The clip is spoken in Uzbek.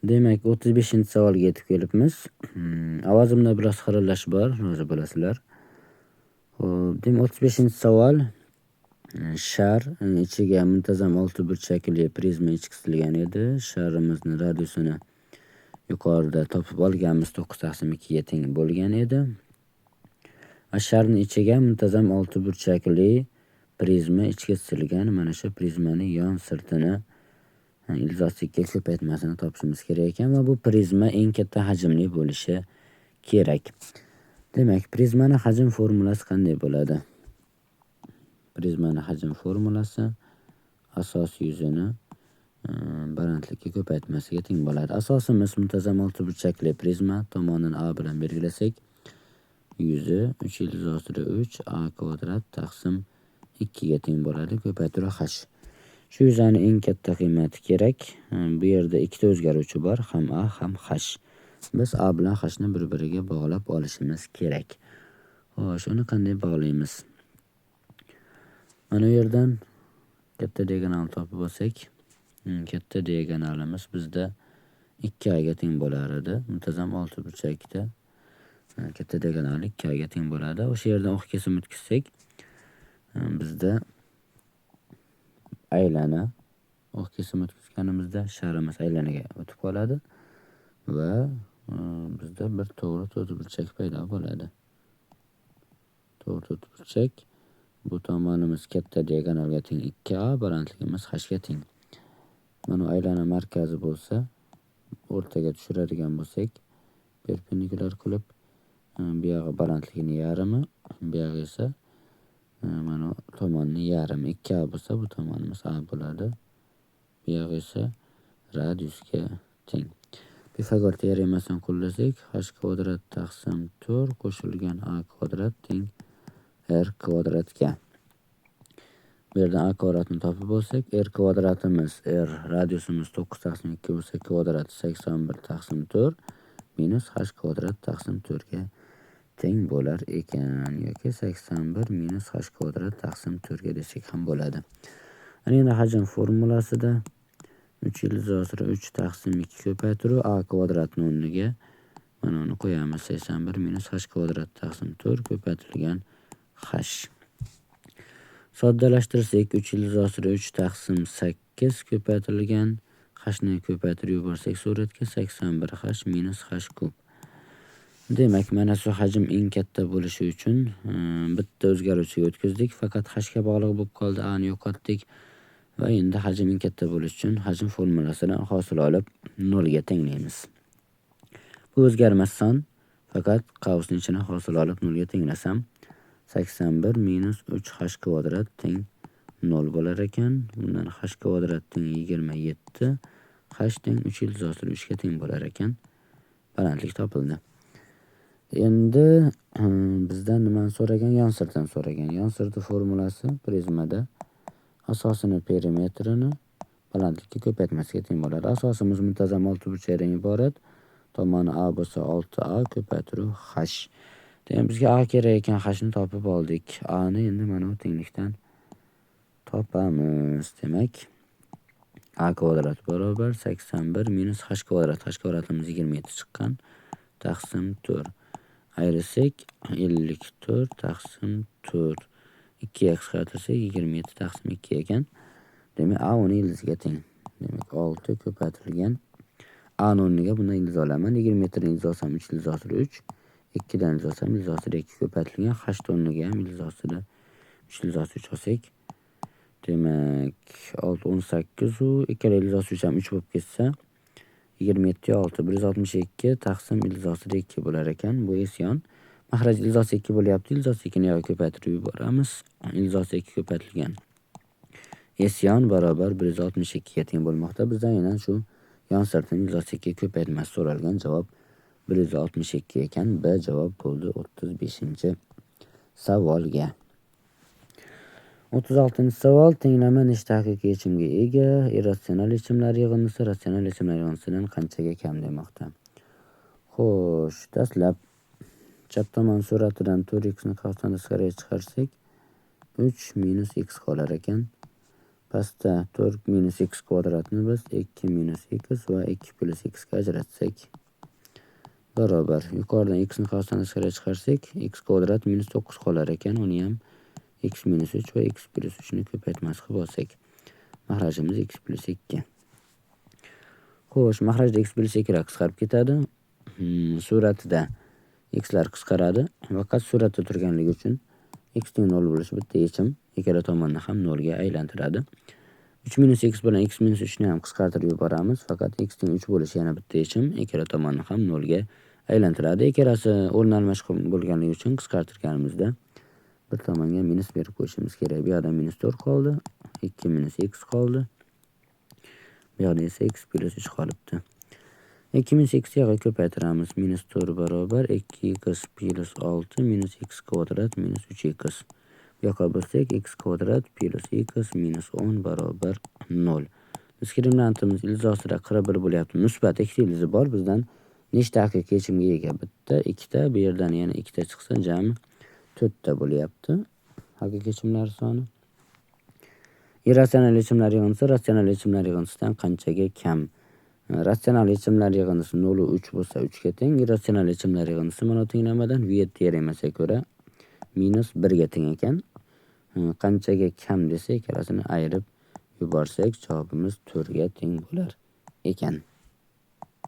Demak, 35-savolga yetib kelibmiz. Ovozimda biroz xirillash bor, rozi bo'lasizlar. Xo'p, demak, 35-savol. Shar ichiga muntazam olti burchakli prizma ichkisilgan edi. Sharimizni radiusini yuqorida topib olganmiz, 9 taqsim 2 ga teng bo'lgan edi. Va sharni ichiga muntazam olti burchakli prizma ichkisilgan. Mana shu prizmani yon sirtini ildiz ko'paytmasini topishimiz kerak ekan va bu prizma eng katta hajmli bo'lishi kerak. Demak, prizmani hajm formulasi qanday bo'ladi? Prizmani hajm formulasi asos yuzini balandlikka ko'paytmasiga teng bo'ladi. Asosimiz muntazam olti burchakli prizma, tomonini A bilan belgilasak, yuzi 3 ildiz ostida 3 a kvadrat taqsim 2 ga teng bo'ladi, ko'paytiruv h. Shu yuzani eng katta qiymati kerak. Bu yerda ikkita o'zgaruvchi bor, ham a, ham h. Biz a bilan h ni bir-biriga bog'lab olishimiz kerak. Xo'sh, uni qanday bog'laymiz? Mana bu yerdan katta diagonalni topib olsak, katta diagonalimiz bizda 2a ga teng bo'lar edi. Muntazam olti burchakda katta diagonali 2a ga teng bo'ladi. O'sha yerdan o'q kesim o'tkazsak, bizda aylana o'q kesim o'tkazganimizda sharimiz aylanaga o'tib qoladi va bizda bir to'g'ri to'rtburchak paydo bo'ladi. To'g'ri to'rtburchak, bu tomonimiz katta diagonalga teng 2a, balandligimiz h ga teng. Mana aylana markazi bo'lsa, o'rtaga tushiradigan bo'lsak, perpendikulyar qilib, bu yog'i balandligini yarmi, bu yog'i esa mana tomonni yarmi. 2a bo'lsa, bu tomonimiz a bo'ladi. Bu yog'i esa radiusga teng. Pifagor teoremasini qo'llasak, h kvadrat taqsim 4 qo'shilgan a kvadrat teng r kvadratga. Bu yerdan a kvadratni topib olsak, r kvadratimiz, r radiusimiz 9 taqsim 2 bo'lsa, kvadrat 81 taqsim 4 minus h kvadrat taqsim 4 ga teng bo'lar ekan yoki 81 minus h kvadrat taqsim 4 ga desak ham bo'ladi. Ana endi hajm formulasida 3 ildiz ostida 3 taqsim 2 ko'paytiruv a kvadratni o'rniga mana uni qo'yamiz, 81 minus h kvadrat taqsim 4 ko'paytirilgan h. Soddalashtirsak, 3 ildiz ostida 3 taqsim 8 ko'paytirilgan h ni ko'paytirib yuborsak suratga, 81 h minus h kub. Demak, mana shu hajm eng katta bo'lishi uchun bitta o'zgaruvchiga o'tkazdik, faqat h ga bog'liq bo'lib qoldi, a ni yo'qotdik. Va endi hajm eng katta bo'lishi uchun hajm formulasidan hosil olib 0 ga tenglaymiz. Bu o'zgarmas son, faqat qavsning ichini hosil olib 0 ga tenglasam, 81 minus 3 h kvadrat teng 0 bo'lar ekan. Bundan h kvadrat teng 27, h teng 3 ildiz ostida 3 ga teng bo'lar ekan. Balandlik topildi. Endi bizdan nimani so'ragan? Yon sirtini so'ragan. Yon sirti formulasi prizmada asosini perimetrini balandlikka ko'paytmasiga teng bo'ladi. Asosimiz muntazam olti burchakdan iborat. Tomoni a bo'lsa, 6a ko'paytiruv h. Demak, bizga a kerak ekan, h ni topib oldik. A ni endi mana bu tenglikdan topamiz. Demak, a kvadrat barobar 81 minus h kvadrat. H kvadratimiz 27 chiqqan. Taqsim 4. Ayirsak, 54 taqsim 4. 2 ga qisqartirsak, 27 taqsim 2 ekan. Demak, a uni ildiziga teng. Demak, 6 ko'paytirilgan a ni o'rniga bundan ildiz olaman. 27 dan ildiz olsam, 3 ildiz ostida 3. 2 dan ildiz olsam, ildiz ostida 2 ko'paytirilgan h o'rniga ham ildiz ostida 3 ildiz ostida 3 olsak. Demak, 6 18 u ikkala ildiz ostida 3 ham 3 bo'lib ketsa, 27 6 162 taqsim ildiz ostida 2 bo'lar ekan. Bu esyon. Mahraj ildiz ostida 2 bo'lyapti. Ildiz ostida 2 ni yoqqa ko'paytirib yuboramiz. Ildiz ostida 2 ko'paytirilgan esyon barobar 162 ga teng bo'lmoqda. Bizdan aynan shu yon sirtini ildiz ostida 2 ko'paytmasi so'ralgan, javob 162 ekan. B javob bo'ldi 35-savolga. 36-savol. Tenglama nechta haqiqiy yechimga ega? Irratsional yechimlar yig'indisi ratsional yechimlar yig'indisidan qanchaga kam demoqda. Xo'sh, dastlab chap tomon suratidan 4x ni qavsdan tashqariga chiqarsak, 3 minus x qolar ekan. Pastda 4 minus x kvadratni biz 2 minus x va 2 plus x ga ajratsak barobar. Yuqoridan x ni qavsdan tashqariga chiqarsak, x kvadrat minus 9 qolar ekan. Uni ham x minus 3 va x plus 3 ni ko'paytmasi qilib olsak, mahrajimiz x plus 2. Xo'sh, mahrajda x plus 2 lar qisqarib ketadi. Suratida x lar qisqaradi. Faqat suratda turganligi uchun x teng 0 bo'lishi bitta yechim. Ikkala tomonni ham 0 ga aylantiradi. 3 minus x bilan x minus 3 ni ham qisqartirib yuboramiz. Faqat x teng 3 bo'lishi yana bitta yechim. Ikkala tomonni ham 0 ga aylantiradi. Ikkalasi o'rin almashiq bo'lganligi uchun qisqartirganimizda bir tomonga minus berib qo'yishimiz kerak. Bu yoqda minus 4 qoldi, 2 minus x qoldi. Bu yoqda esa x plus 3 qolibdi. 2 minus x yoqqa ko'paytiramiz. Minus 4 barobar 2x plus 6 minus x kvadrat minus 3x. Bu yoqqa bo'lsak x kvadrat plus x minus 10 barobar 0. Diskriminantimiz ildizosida 41 bo'lyapti. Musbat ikkita ildizi bor. Bizdan nechta haqiqiy yechimga ega? Bitta, ikkita, bu yerdan yana ikkita chiqsa jami 4 ta bo'lyapti haqiqiy yechimlar soni. Irratsional yechimlar yig'indisi ratsional yechimlar yig'indisidan qanchaga kam? Ratsional yechimlar yig'indisi 0,3 bo'lsa, 3 ga teng. Irratsional yechimlar yig'indisi mana tenglamadan Viet teoremasiga ko'ra minus 1 ga teng ekan. Qanchaga kam desa, ikkalasini ayirib yuborsak, javobimiz 4 ga teng bo'lar ekan.